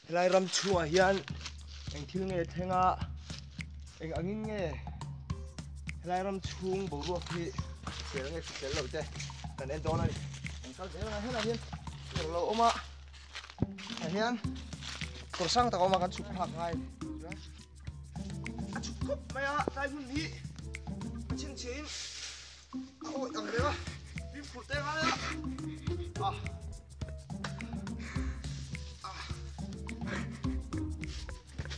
Helai ram chhungah hian eng thil nge thleng a, eng angin nge helai ram chhung boruak hi hrisel nge hrisel lo te kan en dawn a ni. Kan kal zel ang a, helai hian kawr lo awm a, tah hian kawr sang tak a awm a kan chhuk phak ngai a ni. Chuan a chhuk khawp mai a, tlai hmun hi a chhinchhiahin a awih ang reng a, fimkhur te ngai a.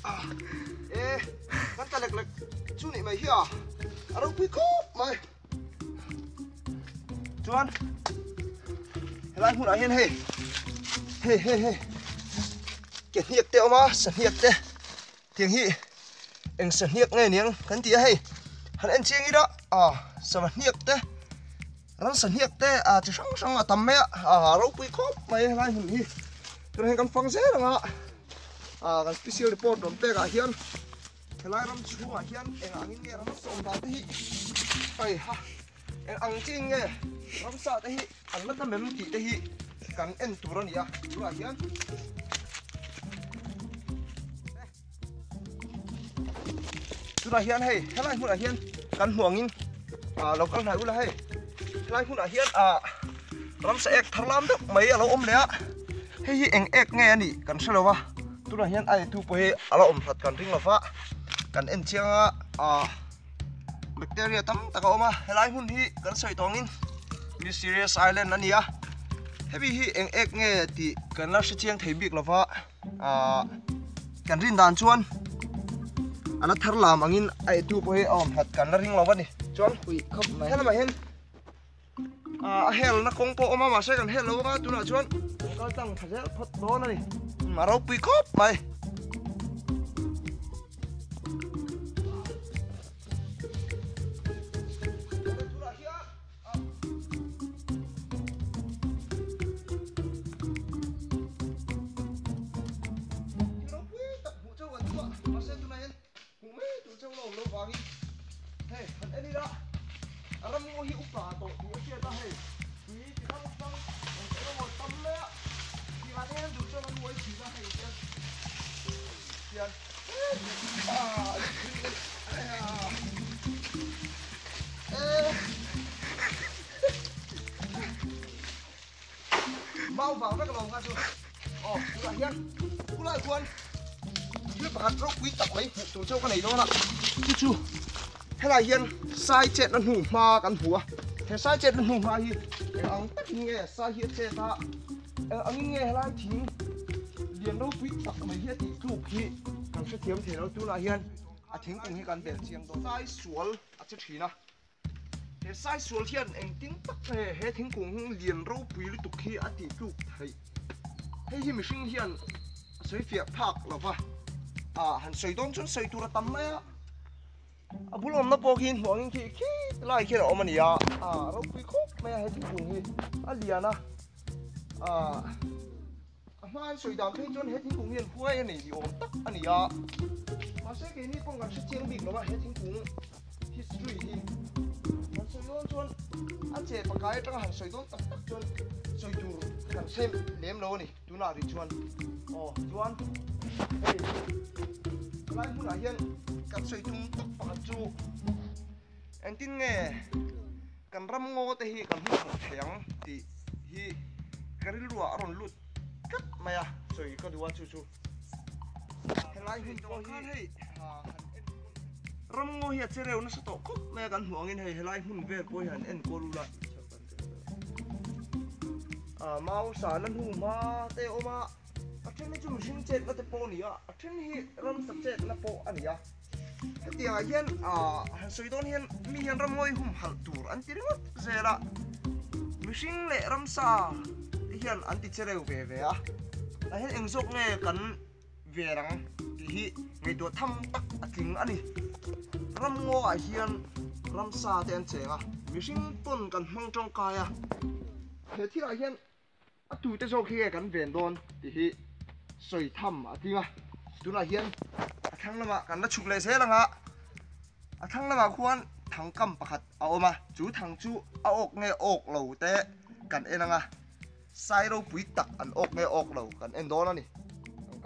Ah. E kan ta lek lek chu nih mai hi a a ropui khawp mai chuan helai hmunah hian hei hei hei hei ke hniak te a awm a sahniak te tiang hi eng sahniak nge niang kan ti a hei han en chiang ila a sava hniak te Ramsa hniak te ah chi hrang hrang a tam mai a, ah ropui khawp mai helai hmun hi tunah hian kan fang zel ang a, ah kan special report rawn pek ah hian helai ram chhungah hian eng angin nge ram sawm dan te hi hei ha eng ang chin nge ramsa te hi an la tam em tih te hi kan en tur a ni a tunah hian. Tunah hian hei helai hmunah hian kan hmu angin ah lo kal hnai ula hei helai hmunah hian ah ramsa ek thar lam deuh mai a lo awm leh a hei hi eng ek nge a nih kan hre lo va tunah hian a eitu pawh hi a la awm hlat kan ring lo va kan en chiang a ah bacteria tam tak a awm a helai hmun hi kan sawi tawh angin mysterious island a ni a hemi hi eng ek nge tih kan la hre chiang thei bik lo va. Ahh kan rin dan chuan a la thar lam angin a eitu pawh hi a awm hlat kan la ring lo a ni chuan helamah hian ahh a hel na kawng pawh a awm a mahse kan hel lo anga tunah chuan kan kal tlang tha zel phawt dawn a ni a ropui khawp mai. Mau vang vek lo kha chu aw tunah hian khulai khuan thil pakhat ropui tak mai hmuh tur chauh ka nei dawn a chu chu helai hian sai chetna hnu hma kan hmu a he sai chetna hnu hma hi eng ang takin nge sai hi a chet a eng angin nge helai thing lian ropui tak mai hi a tih tluk hi kan hrethiam thei lo tunah hian a thingkung hi kan bel chiang dawn sai sual a che thin a. He saisual hian engtin tak nge he thingkung lian ropui lutuk hi a tih tluk theih? Hei hi mihring hian a sawi fiah phak lo va, ah han sawi dawn chuan sawi tur a tam mai a, a bul awmna pawh khi hmuh angin khi khi lai khian a awm a ni a, ah ropui khawp mai a he thingkung hi a lian a, ah. A hma an sawi dan phei chuan he thingkung hian huai a nei ni awm tak a ni a, mahse keini pawh kan hre chiang bik lo a, he thingkung history hi han sawi dawn chuan a che pakai atanga han sawi dawn tak tak chuan sawi tur kan hre lem lo a ni tunah rih chuan aw chuan hei helai hmunah hian kan sawi tum tak pakhat chu engtin nge Kan ram ngaw te hi kan hmu thei ang tih hi ka rilruah a rawn lut tlat mai a, sawi ka duh a chu chu helai hun pawh hi hei ram ngaw hi a che reu nasa tawh khawp mai a kan hmuh angin hei helai hmun vel pawh hi han enkawl ula ah mau sahna hnu hma te a awm a, a then hi chu mihring chetna te pawh a ni a, a then hi ramsa chetna pawh a ni a. Hetiangah hian ah han sawi dawn hian mi hian ramngawi humhalh tur an ti ringawt zel a, mihring leh ramsa te hian an ti che reu ve ve a, tah hian eng zawk nge kan ver ang tih hi ngaihtuah tham tak a tling a ni. Ramngaw ah hian ramsa te an cheng a, mihring pawn kan hmang tangkai a, he thilah hian A tute zawk hi nge kan ven dawn tih hi sawi tham a tling a, tunah hian a thlang lamah kan la chhuk leh zel ang a, a thlang lamah khuan thang kam pakhat a awm a, chu thang chu a awk nge awk lo te kan en ang a, sai ropui tak an awk nge awk lo kan en dawn a ni.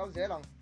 kal zel ang.